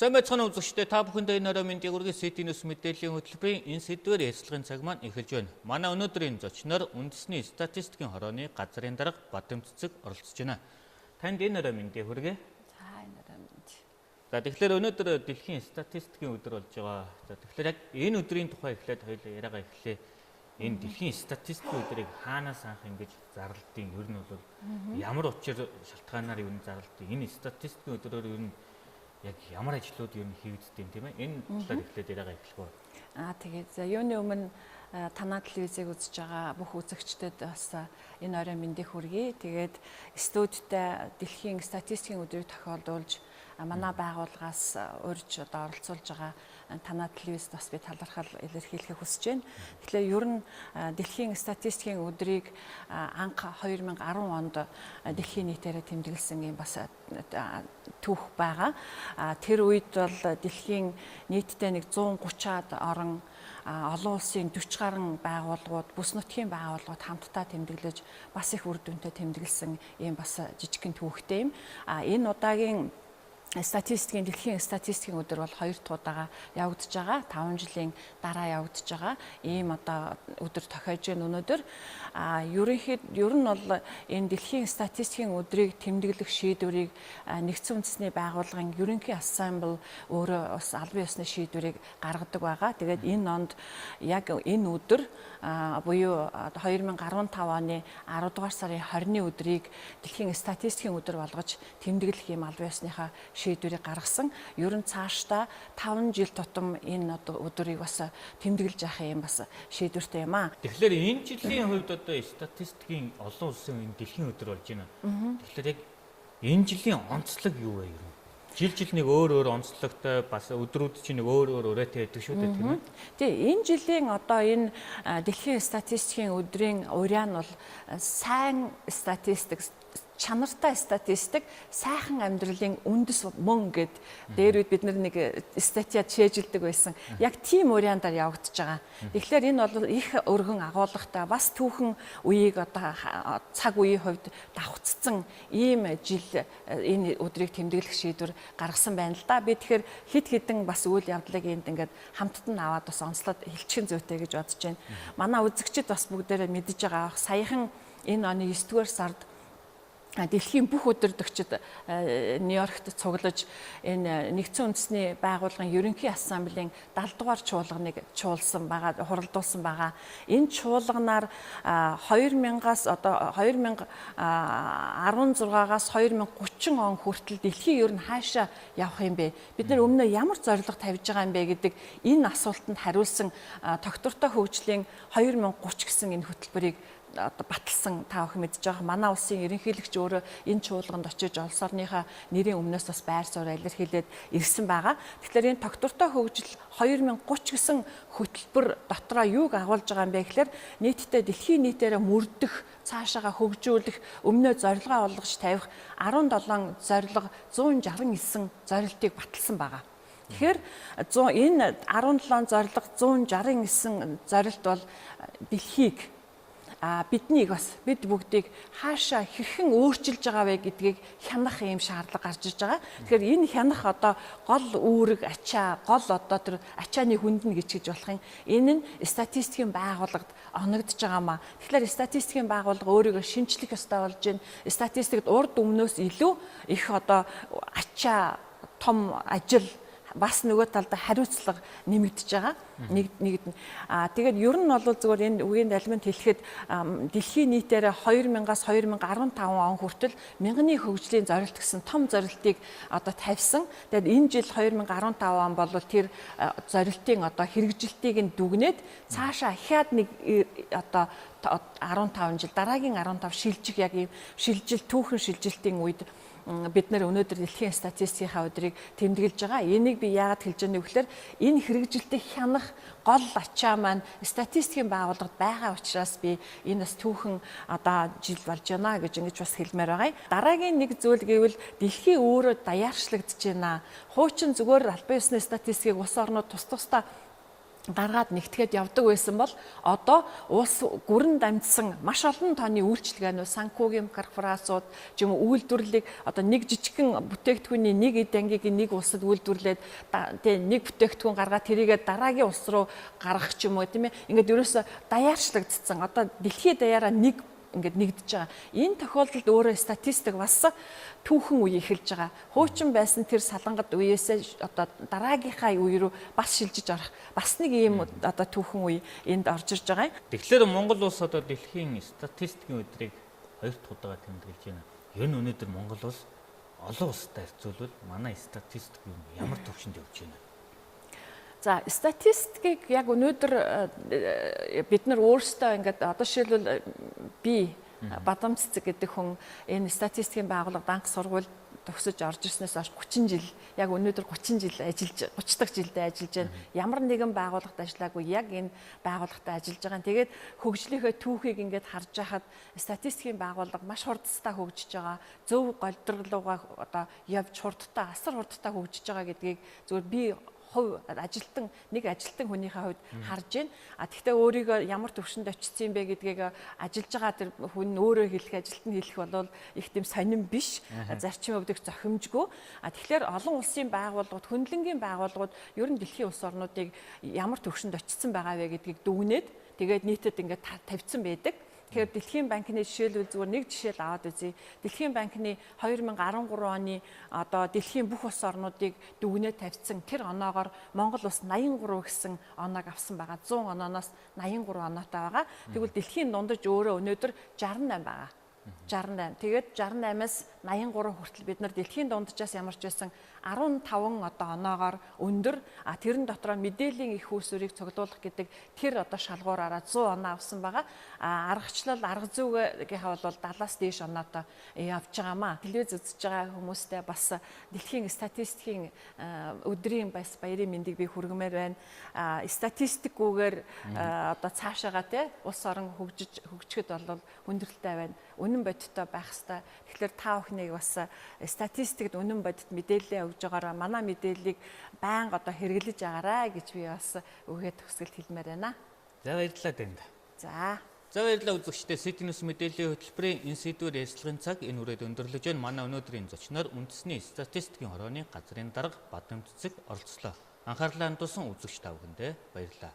Сайн байцгаана үзэгчдээ, та бүхэндээ энэ орой мэндийг хүргэе. City News мэдээллийн хөтөлбөрийн энэ сэдвээр ярилцлагын цаг маань эхэлж байна. Манай өнөөдрийн зочноор үндэсний статистикийн хорооны газрын дарга Бадам Цэцэг оролцож байна. Танд энэ орой мэндийг хүргэе. За, энэ орой мэнд. За, тэгэхээр өнөөдөр дэлхийн статистикийн өдөр болж байгаа. За, тэгэхээр яг энэ өдрийн тухай эхлээд хоёулаа яриагаа эхлэе. Энэ дэлхийн статистикийн өдрийг хаанаас анх ингэж зарлалдیں۔ Ер нь бол ямар учир шалтгаанаар ер нь зарлалдیں۔ Энэ статистикийн өдрөөр ер нь яг ямар ажлууд ер нь хийгддэг юм, тийм ээ? Энэ талаар эхлээд яриагаа эхлэх үү. Тэгээд за, юуны өмнө танаа телевизийг үзэж байгаа бүх үзэгчдэд бас энэ орой мэндийг хүргэе. Тэгээд студидтэй дэлхийн статистикийн өдрийг тохиолдуулж манай байгууллагаас урьж одоо оролцуулж байгаа танаа телевизд бас би талархал илэрхийлэхийг хүсэж байна. Тэгэхээр ер нь дэлхийн статистикийн өдрийг анх 2010 онд дэлхийн нийтээрээ тэмдэглэсэн юм бас түүх байгаа. Тэр үед бол дэлхийн нийтдээ нэг 130-аад орон, олон улсын 40 гаруй байгууллагууд, бүс нутгийн байгууллагууд хамтдаа тэмдэглэж, бас их үр дүнтэй тэмдэглэсэн ийм бас жижигхэн түүхтэй юм. Энэ удаагийн статистикийн дэлхийн статистикийн өдөр бол хоёр дахь удаага явагдаж байгаа. 5 жилийн дараа явагдаж байгаа. Ийм одоо өдөр тохиож байна өнөөдөр. Ерөнхийд ер нь бол энэ дэлхийн статистикийн өдрийг тэмдэглэх шийдвэрийг нэгдсэн үндэсний байгууллагын ерөнхий ассамбл өөрөө бас албан ёсны шийдвэрийг гаргадаг байгаа. Тэгээд энэ онд яг энэ өдөр буюу 2015 оны 10 дугаар сарын 20-ны өдрийг дэлхийн статистикийн өдөр болгож тэмдэглэх ийм албан ёсныхаа шийдвэрийг гаргасан. Ер нь цаашдаа 5 жил тутам энэ өдрийг бас тэмдэглэж явах юм бас шийдвэртэй юм аа. Тэгэхээр энэ жилийн хувьд одоо статистикийн олон улсын энэ дэлхийн өдөр болж байна. Тэгэхээр яг энэ жилийн онцлог юу вэ ер нь? Жил жил нэг өөр өөр онцлогтой, бас өдрүүд чинь нэг өөр өөр өрөөтэй байдаг шүү дээ, тийм ээ. Тий, энэ жилийн одоо энэ дэлхийн статистикийн өдрийн уриа нь бол сайн статистик, чанартай статистик, сайхан амьдралын үндэс мөн гэд дээр үед бид нэг статья чэйжилдэг байсан. Яг тийм уриандаар явагдаж байгаа. Тэгэхээр энэ бол их өргөн агуулгатай, бас түүхэн үеийг одоо цаг үеийн хувьд давхцсан ийм жил энэ өдрийг тэмдэглэх шийдвэр гаргасан байна л да. Би тэгэхээр хэд хэдэн бас үйл явдлыг энд ингээд хамтд нь аваад бас онцлоод хэлчихэн зүйтэй гэж бодож байна. Манай үзэгчид бас бүгдээрээ мэдэж байгаа. Саяхан энэ оны 9 дугаар сард дэлхийн бүх өдөрдөгчд Нью-Йоркт цуглаж энэ нэгдсэн үндэсний байгууллагын ерөнхий ассамблийн 70 дугаар чуулганыг чуулсан байгаа, хуралдуулсан байгаа. Энэ чуулганаар 2000-аас одоо 2016-аас 2030 он хүртэл дэлхий ер нь хаашаа явах юм бэ? Бид нар өмнө ямар зорилго тавьж байгаа юм бэ гэдэг энэ асуултанд хариулсан тогтвортой хөгжлийн 2030 гэсэн энэ хөтөлбөрийг одоо баталсан, та бүхэн мэдж байгаа. Манай улсын ерөнхийлөгч өөрөө энэ чуулганд очиж улс орныхаа нэрийн өмнөөс бас байр суурь илэрхийлээд ирсэн байгаа. Тэгэхээр энэ тогтвортой хөгжил 2030 гэсэн хөтөлбөр дотроо юуг агуулж байгаа юм бэ гэхээр нийтдээ дэлхийн нийтээрээ мөрдөх, цаашаага хөгжүүлэх, өмнөө зорилгоо олгож тавих 17 зорилго, 169 зорилтыг баталсан байгаа. Тэгэхээр энэ 17 зорилго, 169 зорилт бол дэлхийг, биднийг бас, бид бүгдийг хаашаа хэрхэн өөрчилж байгаа вэ гэдгийг хянах ийм шаардлага гарч ирж байгаа. Тэгэхээр энэ хянах одоо гол үүрэг ачаа, гол одоо тэр ачааны хүнд нь гэж болох юм. Энэ нь статистикийн байгууллагад оногдож байгаа маа. Тэгэхээр статистикийн байгууллага өөрийгөө шинжлэх ёстой болж байна. Статистикт урд өмнөөс илүү их одоо ачаа, том ажил, бас нөгөө талдаа хариуцлага нэмэгдэж байгаа. Нэг нэгд нь. Тэгээд ер нь бол зүгээр энэ үгийн далманд хэлэхэд дэлхийн нийтээр 2000-аас 2015 он хүртэл мянганы хөгжлийн зорилт гэсэн том зорилтыг одоо тавьсан. Тэгээд энэ жил 2015 он бол тэр зорилтын одоо хэрэгжилтийг нь дүгнээд цаашаа ахиад нэг одоо 15 жил, дараагийн 15 шилжих яг ийм шилжил, түүхэн шилжилтийн үед бид нэр өнөөдөр дэлхийн статистикийн өдрийг тэмдэглэж байгаа. Энийг би яагаад хэлж байгаа вэ гэхээр энэ хэрэгжилтийг хянах гол ачаа маань статистикийн байгууллагад байгаа учраас би энэ бас түүхэн одоо жил болж байна гэж ингэж бас хэлмээр байгаа юм. Дараагийн нэг зүйл гэвэл дэлхий өөрөө даяаршлагдаж байна. Хуучин зүгээр албан ёсны статистикийг улс орнууд тус тусдаа Гаргаад нэгтгэхэд явдаг байсан бол одоо улс гүрэн дамжсан маш олон тооны үйлчилгээнүүд, санхүүгийн корпорациуд ч юм уу, үйлдвэрлэлийг одоо нэг жижигхэн бүтээгдэхүүний нэг эд ангийг нэг улсад үйлдвэрлээд, тий, нэг бүтээгдэхүүн гаргаад тэрийгээ дараагийн улс руу гаргах ч юм уу, тийм ээ, ингээд ерөөсө даяарчлагдсан, одоо дэлхийд даяараа нэг ингээд нэгдэж байгаа. Энэ тохиолдолд өөрөө статистик бас түүхэн үе эхэлж байгаа. Хуучин байсан тэр салангат үеэсээ одоо дараагийнхаа үе рүү бас шилжиж орох бас нэг ийм одоо түүхэн үе энд орж ирж байгаа юм. Тэгэхээр Монгол улс одоо дэлхийн статистикийн өдрийг хоёр дахь удаага тэмдэглэж байна. Ер нь өнөөдөр Монгол улс олон улстай харьцуулбал манай статистик юм ямар түвшинд явж байна? За, статистикийг яг өнөөдөр бид нар өөрсдөө ингээд одоо жишээлбэл би Бадам Цэцэг гэдэг хүн энэ статистикийн байгууллага данх сургууль төгсөж орж ирснээс хойш 30 жил, яг өнөөдөр 30 жил ажиллаж, 30 дахь жилдээ ажиллаж байна. Ямар нэгэн байгууллагад ажиллаагүй, яг энэ байгууллагад ажиллаж байгаа. Тэгээд хөгжлийнхөө түүхийг ингээд харж байхад статистикийн байгууллага маш хурдтай хөгжиж байгаа. Зөв голдролууга одоо явж хурдтай, асар хурдтай хөгжиж байгаа гэдгийг зүгээр би хувь ажилтан, нэг ажилтан хүнийхээ хувьд харж байна. А тэгтээ өөрийгөө ямар төвшөнд очсон юм бэ гэдгийг ажиллаж байгаа тэр хүн өөрөө хэлэх, ажилтан хэлэх бол их тийм сонин биш. Зарчим өвдөх зохимжгүй. А тэгэхээр олон улсын байгууллагууд, хөндлөнгийн байгууллагууд ер нь дэлхийн улс орнуудыг ямар төвшөнд очсон байгаа вэ гэдгийг дүгнээд, тэгээд нийтэд ингээд тавьсан байдаг. Тэгэхээр Дэлхийн банкны жишээлбэл зүгээр нэг жишээл аваад үзье. Дэлхийн банкны 2013 оны одоо дэлхийн бүх улс орнуудыг дүгнээд тавьсан тэр оноогоор Монгол улс 83 гэсэн оноог авсан байгаа. 100 онооноос 83 оноотой байгаа. Тэгвэл дэлхийн дундаж өөрөө өнөөдөр 68 байгаа. 68. Тэгээд 68-аас 83 хүртэл бид нар дэлхийн дунджаас ямар ч байсан 15 одоо оноогоор өндөр, а тэрэн дотроо мэдээллийн их үүсвэрийг цуглуулах гэдэг тэр одоо шалгуураараа 100 оноо авсан байгаа. А аргачлал, арга зүйгийнхаа бол 70-аас дээш оноотой явж байгаамаа. Телевиз үзэж байгаа хүмүүстээ бас дэлхийн статистикийн өдрийн бас баярын мэндийг би хүргэмээр байна. Статистикгүйгээр одоо цаашаага те улс орон хөгжиж хөгжихэд бол хүндрэлтэй байна. Үнэн бодиттой байх хэвээр. Тэгэхээр та бүхнийг бас статистикт үнэн бодит мэдээлэл өгж байгаараа, манай мэдээллийг байнга одоо хэрэглэж агаарай гэж би бас өгөө төгсгөлт хэлмээр байна. За, баярлалаа танд. За. За, баярлалаа үзэгчдээ. City News мэдээллийн хөтөлбөрийн энэ сэдвээр ярилцлагын цаг энэ үрээд өндөрлөж байна. Манай өнөөдрийн зочноор үндэсний статистикийн хорооны газрын дарга Бадам Цэцэг оролцлоо. Анхаарлаа хандуулсан үзэгч та бүхэндээ баярлалаа.